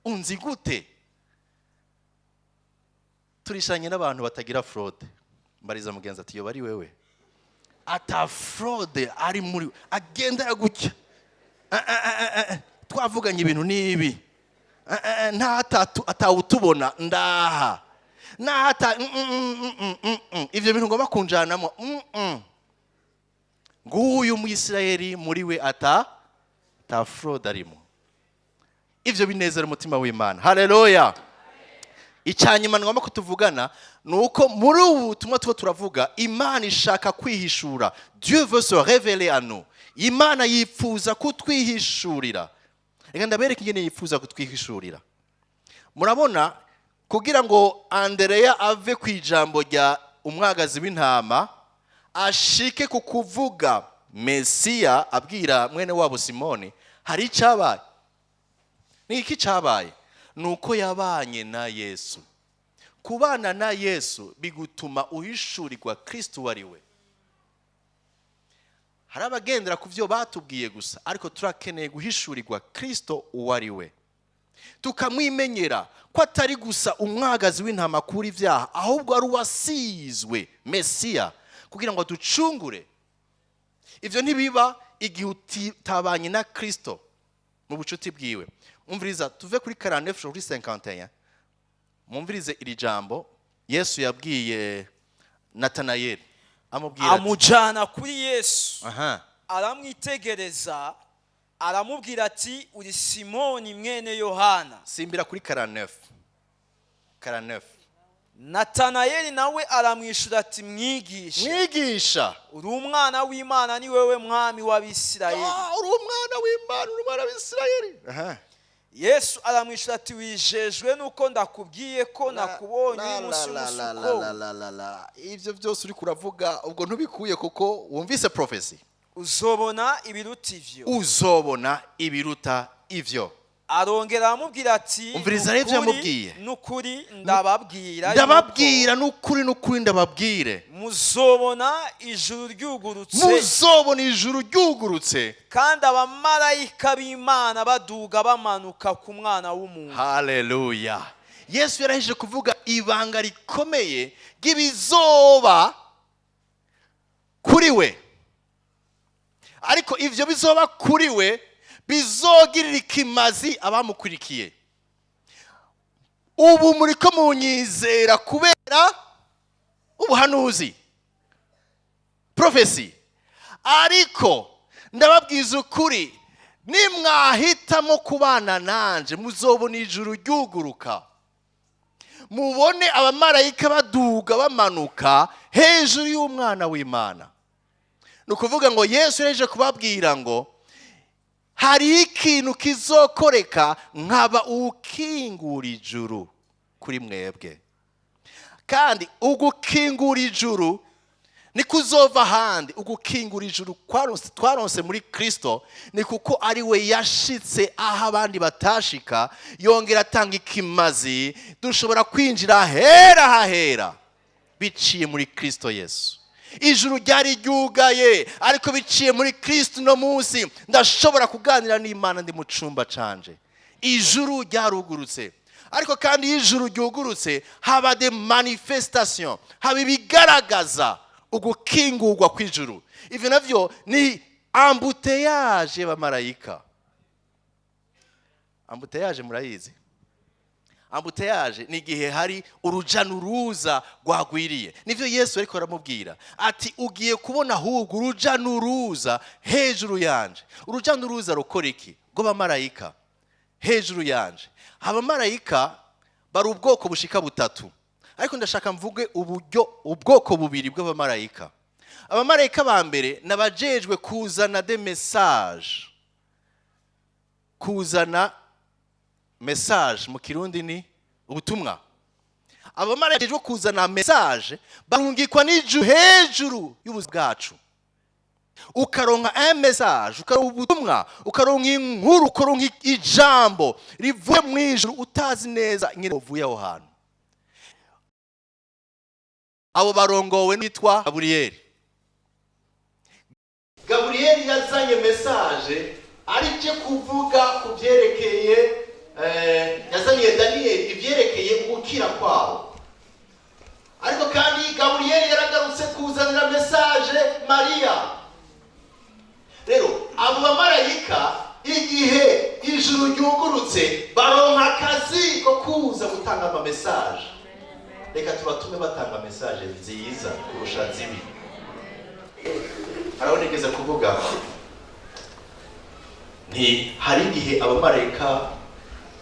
Unzi gute?" Turishanye n'abantu batagira fraude. Mbariza mugenzi ati: "Yoba ari wewe ata fraude ari muri agenda gutya?" Ah, ah, ah, ah, ah. Twavuganye ibintu n'ibi. Ah, ah, ah, nta atawutubona ndaha nta ivyo bintu ngomba kunjanamo. Nguyu Mwisirayeli muri we ata fraude arimo. Ivyo binezera umutima w'Imana. Haleluya! Icyanyuma ngomba kutuvugana ni uko muri ubu butumwa tuba turavuga, Imana ishaka kwihishura. Dieu veut se révéler à nous. Imana yifuza kutwihishurira. Reka ndabereke ingene yifuza kutwihishurira. Murabona, kugira ngo Andereya ave ku ijambo rya umwagazi w'intama ashike ku kuvuga Mesiya abwira mwene wabo Simoni, hari icyabaye. Ni iki cyabaye? Ni uko yabanye na Yesu. Kubana na Yesu bigutuma uhishurirwa Kristo uwo ari we. Hari abagendera ku byo batubwiye gusa, ariko turakeneye guhishurirwa Kristo uwo ari we, tukamwimenyera ko atari gusa umwagazi w'intama kuri ibyaha, ahubwo ari uwasizwe, Mesiya, kugira ngo ducungure. Ibyo ntibiba igihe utabanye na Kristo mu bucuti bwiwe. Umviriza, tuve kuri 49 kuri 51. Mumvirize iri jambo Yesu yabwiye Natanayeli, amubwira ati: Amujyana kuri Yesu, aramwitegereza, aramubwira ati: "Uri Simoni mwene Yohana." Simbira kuri 49, 49. Natanayeli nawe aramwishyura ati: "Mwigisha, Mwigisha, uri umwana w'Imana, ni wewe mwami w'Abisirayeli." Ah, uri umwana w'Imana, uri umwana w'Isirayeli. Yesu aramwishyura ati: "Wijejwe nuko ndakubwiye ko nakubonye uri munsi y'umusuko?" La la la, ivyo byose uri kuravuga, ubwo ntubikuye kuko wumvise prophecy? Uzobona ibiruta ivyo. Uzobona ibiruta ivyo. Arongera aramubwira ati: Umviriza rero ivyo "Nukuri, yamubwiye. nukuri ndababwira Ndababwira n'ukuri, n'ukuri ndababwire, yuko muzobona ijuru ryugurutse, muzobona ijuru ryugurutse, kandi abamarayika b'Imana baduga bamanuka ku Mwana w'umuntu." Haleluya! Yesu yarahije kuvuga ibanga rikomeye ry'ibizoba kuri we, ariko ivyo bizoba kuri we bizogirira ikimazi abamukurikiye. Ubu muriko munyizera kubera ubuhanuzi, prophecy, ariko ndababwiza ukuri, nimwahitamo kubana nanje, muzobona ijuru ryuguruka, mubone abamarayika baduga bamanuka hejuru y'Umwana w'Imana. Ni ukuvuga ngo Yesu yaje kubabwira ngo hari ikintu kizokoreka, nkaba ukingura ijuru kuri mwebwe. Kandi ugukingura ijuru ni kuzova ahandi. Ugukingura ijuru twaronse muri Kristo ni kuko ari we yashitse aho abandi batashika, yongera atanga ikimazi. Dushobora kwinjira ahera hahera biciye muri Kristo Yesu. Ijuru ryari ryugaye, ariko biciye muri Kristo uno munsi ndashobora kuganira n'Imana ndi mu cumba canje. Ijuru ryarugurutse. Ariko kandi iyo ijuru ryugurutse, haba des manifestations, haba ibigaragaza ugukingurwa kw'ijuru. Ivyo navyo ni embouteillage y'abamarayika. Embouteillage murayizi? Embouteillage ni igihe hari uruja n'uruza rwagwiriye. Nivyo Yesu ariko aramubwira ati: "Ugiye kubona ahubwo uruja n'uruza hejuru yanje." Uruja n'uruza rukora iki? Rw'abamarayika hejuru yanje. Abamarayika bari ubwoko bushika butatu, ariko ndashaka mvuge uburyo ubwoko bubiri bw'abamarayika. Abamarayika ba mbere nabajejwe kuzana des messages. Kuzana message mu Kirundi ni ubutumwa. Abamarayika bajejwe kuzana message barungikwa n'ijuru hejuru y'ubuzima bwacu. Ukaronka un message, ukaronka ubutumwa, ukaronka inkuru, ukaronka ijambo rivuye mu ijuru, utazi neza nyine uvuye aho hantu. Abo barongowe n'uwitwa Gaburiyeli. Gaburiyeli yazanye message arije kuvuga ku byerekeye, yazaniye Daniyeli ibyerekeye ugukira kwabo. Ariko kandi Gaburiyeli yaragarutse kuzanira message Mariya. Rero abo bamarayika, igihe ijuru ryugurutse, baronka akazi ko kuza gutanga ama message. Reka tubatume batanga message nziza kurusha zibi. Haraho nigeze kuvuga nti hari igihe abamarayika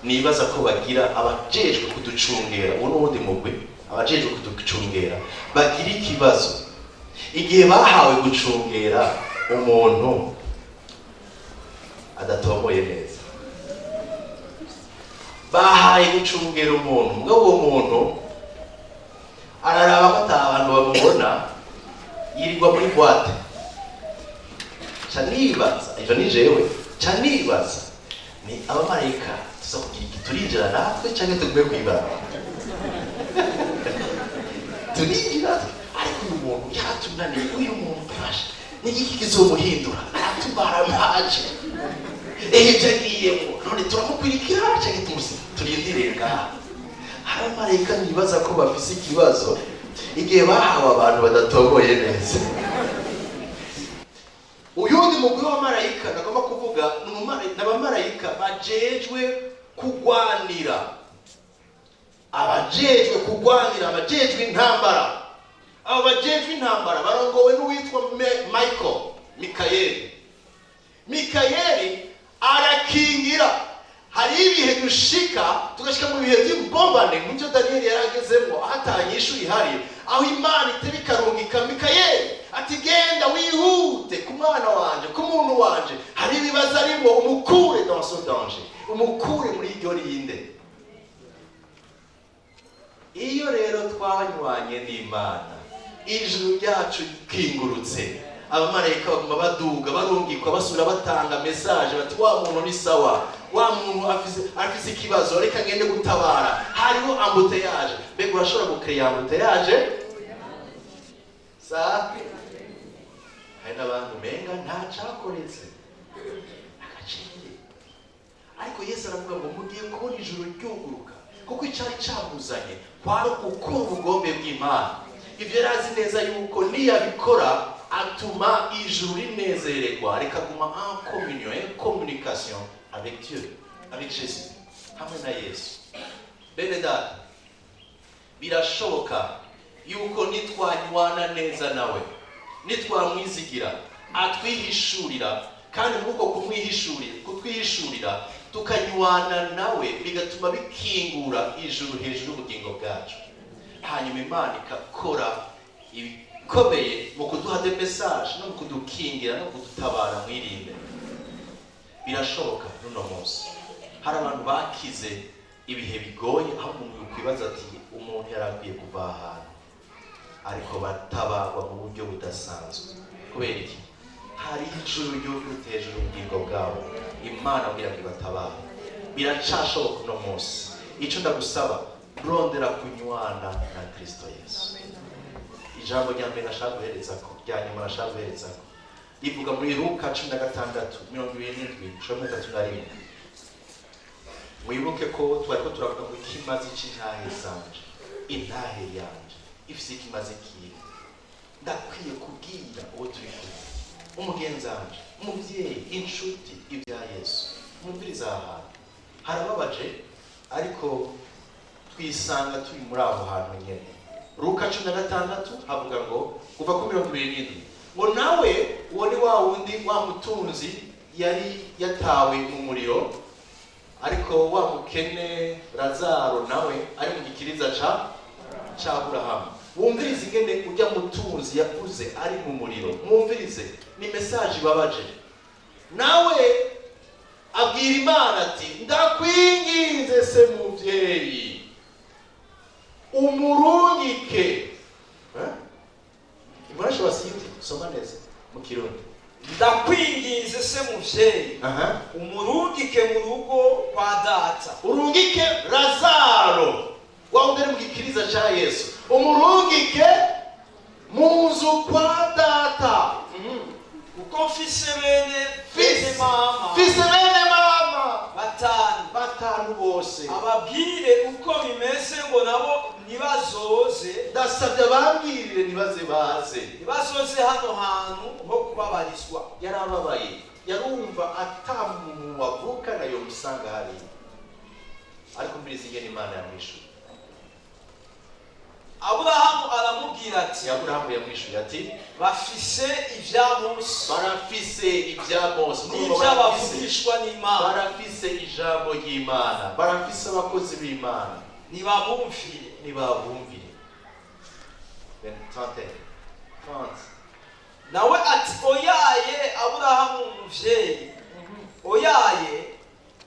nibaza ko bagira, abajejwe kuducungera, uwo n'uwundi mugwi, abajejwe kuducungera bagira ikibazo igihe bahawe gucungera umuntu adatomoye neza. Bahaye gucungera umuntu, mugabo uwo muntu araraba ko ata bantu bamubona, yirirwa muri boîte. Ca nibaza, ivyo ni jewe, ca nibaza ni abamarayika tuza kugira iki? Turinjira natwe canke tugume kw'ibarabara? Turinjira, ariko uyu muntu yaratunaniye, uyu muntu fashe ni iki kizomuhindura? Aratumaramaje ibyo agiyemo. None turamukurikira canke tumusi turindire ngaha? Hari abamarayika nibaza ko bafise ikibazo igihe bahawe abantu badatomoye neza. Uyundi mugwi w'abamarayika nagomba kuvuga ni abamarayika bajejwe kugwanira, abajejwe kugwanira, abajejwe intambara. Abo bajejwe intambara barongowe n'uwitwa Michael, Mikayeli. Mikayeli arakingira. Hari ibihe dushika, tugashika mu bihe by'imbombane nk'ibyo Daniyeli yari agezemo, aho atanyishu ihari, aho Imana iteba ikarungika Mikayeli ati: "Genda wihute ku mwana wanje, ku muntu wanje, hari ibibazo arimo, umukure dans ce danger." Umukure muri iryo rinde. Iyo rero twanywanye n'Imana, ijuru ryacu rikingurutse, abamarayika baguma baduga, barungikwa, basubira batanga message bati: "Wa muntu ni sawa, wa muntu afise ikibazo, reka ngende gutabara." Hariho embouteillage. Mbega urashobora gucréer embouteillage? Sa hari n'abantu umenga nta cakoretse agacenge, ariko Yesu aravuga ngo mugiye kubona ijuru ryuguruka, kuko icari camuzanye kwari gukora ubugombe bw'Imana. Ibyo yari azi neza yuko niyabikora atuma ijuru rinezererwa, rikaguma en communion, en communication avec Dieu, avec Jésus, hamwe na Yesu. Bene data, birashoboka yuko nitwanywana neza nawe, nitwamwizigira, atwihishurira, kandi muri uko kumwihishurira, kutwihishurira, tukanywana nawe, bigatuma bikingura ijuru hejuru y'ubugingo bwacu, hanyuma Imana igakora ibikomeye mu kuduha des messages no mu kudukingira no kudutabara. Mwirinde, birashoboka. N'uno munsi hari abantu bakize ibihe bigoye, aho umuntu yokwibaza ati umuntu yari akwiye kuva aha hantu, ariko batabarwa mu buryo budasanzwe. Kubera iki? Hari ijuru ryugurutse hejuru y'ubugingo bwabo, Imana kugira ngo ibatabare. Biracashoboka uno munsi. Icyo ndagusaba, rondera kunywana na Kristo Yesu. Ijambo rya mbere nashaka guherezako, rya nyuma nashaka guherezako, rivuga muri Luka 16:27 gushika 31. Mwibuke ko twariko turavuga ngo ikimazi c'intahe zanje, intahe yanje ifise ikimazi kihe? Ndakwiye kubwira uwo turi kumwe, umugenzi wanje, umuvyeyi, inshuti, ibya Yesu. Mwumvirize, aha hantu harababaje, ariko twisanga turi muri aho hantu nyene. Luka 16 havuga ngo kuva ku 27, ngo nawe uwo ni wa wundi wa mutunzi yari yatawe mu muriro, ariko wa mukene Lazaro nawe ari mu gikiriza ca Aburahamu. Wumvirize ingene ujya mutunzi yavuze ari mu muriro. Mwumvirize, ni message ibabaje. Nawe abwira Imana ati: "Ndakwinginze se muvyeyi, umurungike." Eh? Imoresha wasivye, soma neza mu Kirundi. Ndakwinginze se muvyeyi, Aha. umurungike mu rugo kwa data. Urungike Lazaro, wa wundi ari mu gikiriza ca Yesu, umurungike mu nzu kwa data. Kuko mfise bene mama Fise bene mama batanu. Batanu bose. Ababwire uko bimeze ngo nabo ntibazoze Ndasabye abambwirire ntibaze baze ntibazoze hano hantu ho kubabarizwa. Yarababaye, yarumva ata muntu wavukana yomusanga hariya. Ariko mbiriza ingene Imana yamwishuye. Aburahamu aramubwira ati: Aburahamu yamwishuye ati: "Bafise ibya Mose "Barafise ibya Mose n'iby'abavugishwa n'Imana." Barafise ijambo ry'Imana, barafise abakozi b'Imana. Ntibabumvire. Ntibabumvire. 31, 30. Nawe ati: "Oyaye Aburahamu muvyeyi, oyaye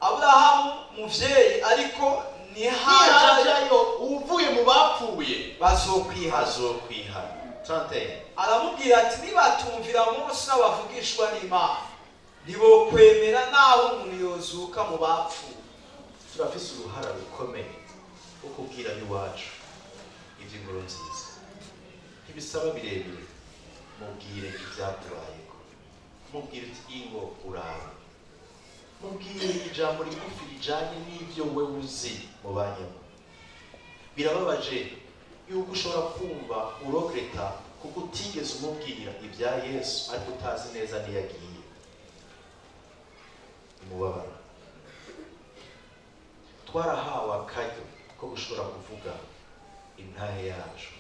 Aburahamu muvyeyi, ariko nihajayo nihajayo uvuye mu bapfuye, bazokwihana." Azokwihana. 31. Aramubwira ati: "Nibatumvira Mose n'abavugishwa n'Imana, ntibokwemera naho umuntu yozuka mu bapfuye." Turafise uruhara rukomeye rwo kubwira iwacu iby'inkuru nziza. Ntibisaba birebire. Mubwire ibyakubayeko, mubwire uti: "Ingo urabe." Mubwire ijambo rigufi rijanye n'ibyo we uzi mubanyemo. Birababaje yuko ushobora kumva uregretta kuko utigeze umubwira ibya Yesu, ariko utazi neza niyo agiye. Umubabaro. Twarahawe akaryo ko gushobora kuvuga intahe yacu.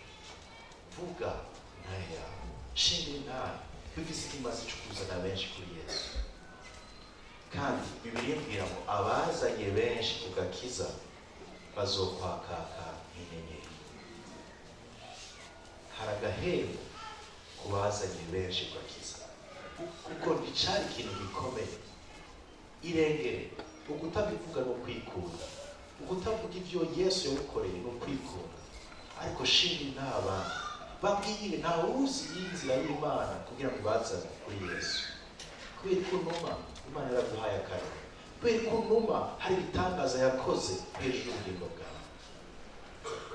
Vuga intahe yawe, shinga intahe, bifise ikimazi cyo kuzana benshi kuri Yesu. Kandi Bibiliya imbwira ngo abazanye benshi ku gakiza bazokwakaka nk'inyenyeri. Hari agahembo ku bazanye benshi ku gakiza, kuko nticari ikintu gikomeye. Irengere. Ukutabivuga ni ukwikunda, ukutavuga ibyo Yesu yagukoreye ni ukwikunda. Ariko shima n'abandi, babwire. Ntawuzi y'inzira y'Imana kugira ngo ibazane kuri Yesu. Kubera ko unuma, Imana yaraguhaye akarere. Kubera ko unuma, hari ibitangaza yakoze hejuru y'ubugingo bwawe.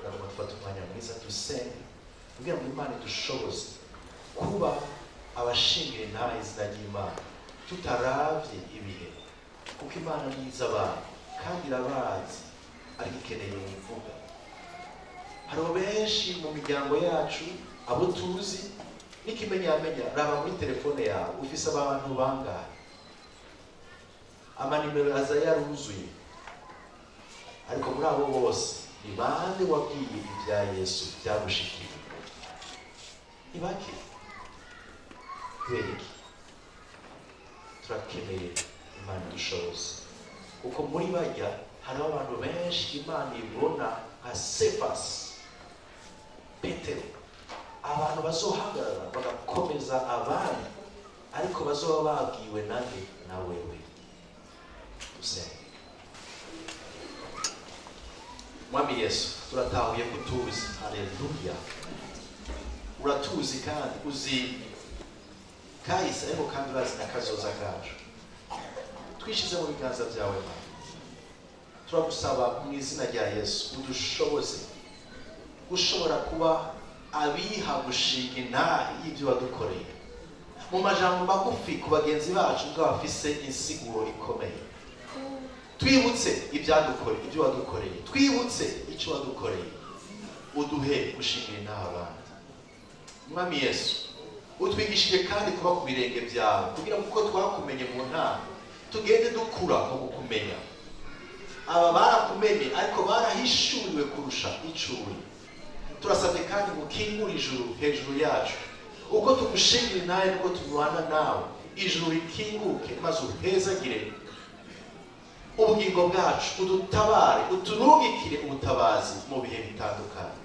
Ndagomba dufate umwanya mwiza dusenge kugira ngo Imana idushoboze kuba abashingira intahe izina ry'Imana tutaravye ibihe, kuko Imana niza abantu kandi irabazi, ariko ikeneye umvuga. Hariho benshi mu miryango yacu, abo tuzi n'ikimenyamenya. Raba muri telefone yawe, ufise abantu bangahe? Amanimero aza yaruzuye, ariko muri abo bose ni bande wabwiye ibya Yesu byagushikiye? Ni bake. Kubera iki? Turakeneye Imana idushoboze, kuko muri bajya hariho abantu benshi Imana ibona nka Sefasi, Petero, abantu bazohagarara bagakomeza abandi, ariko bazoba babwiwe nande? Na wewe. Dusenge. Mwami Yesu, turatahuye ko utuzi. Haleluya! Uratuzi kandi uzi kahise, ariko kandi urazi na kazoza kacu. Twishize mu biganza byawe, Mana. Turagusaba mu izina rya Yesu, udushoboze gushobora kuba abiha gushinga intahe y'ibyo wadukoreye mu majambo magufi ku bagenzi bacu, ubwo bafise insiguro ikomeye. Twibutse ibyadukoreye, ibyo wadukoreye, twibutse icyo wadukoreye, uduhe gushingira intahe abandi. Mwami Yesu, utwigishije kandi kuba ku birenge byawe, kugira ngo uko twakumenye mu ntango tugende dukura mu kukumenya. Aba barakumenye, ariko barahishuriwe kurusha icuri. Turasabye kandi ngo ukingure ijuru hejuru yacu. Uko tugushingira intahe nuko tunywana nawe, ijuru rikinguke maze uhezagire ubugingo bwacu, udutabare, uturungikire ubutabazi mu bihe bitandukanye.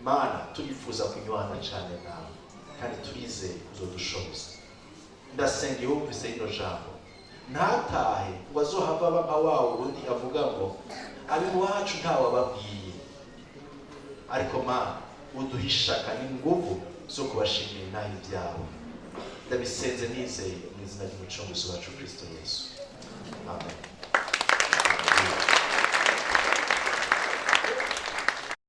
Mana, turifuza kunywana cyane nawe kandi turizeye uzodushoboza. Ndasenga iyo wumvise rino jambo ntatahe ngo azohava aba nka wa wundi avuga ngo ab'iwacu ntawababwiye. Ariko Mana, uduhe ishaka n'inguvu zo kubashimira intahe ibyawe. Ndabisenze nizeye mu izina ry'Umucunguzi wacu Kristo Yesu, amen.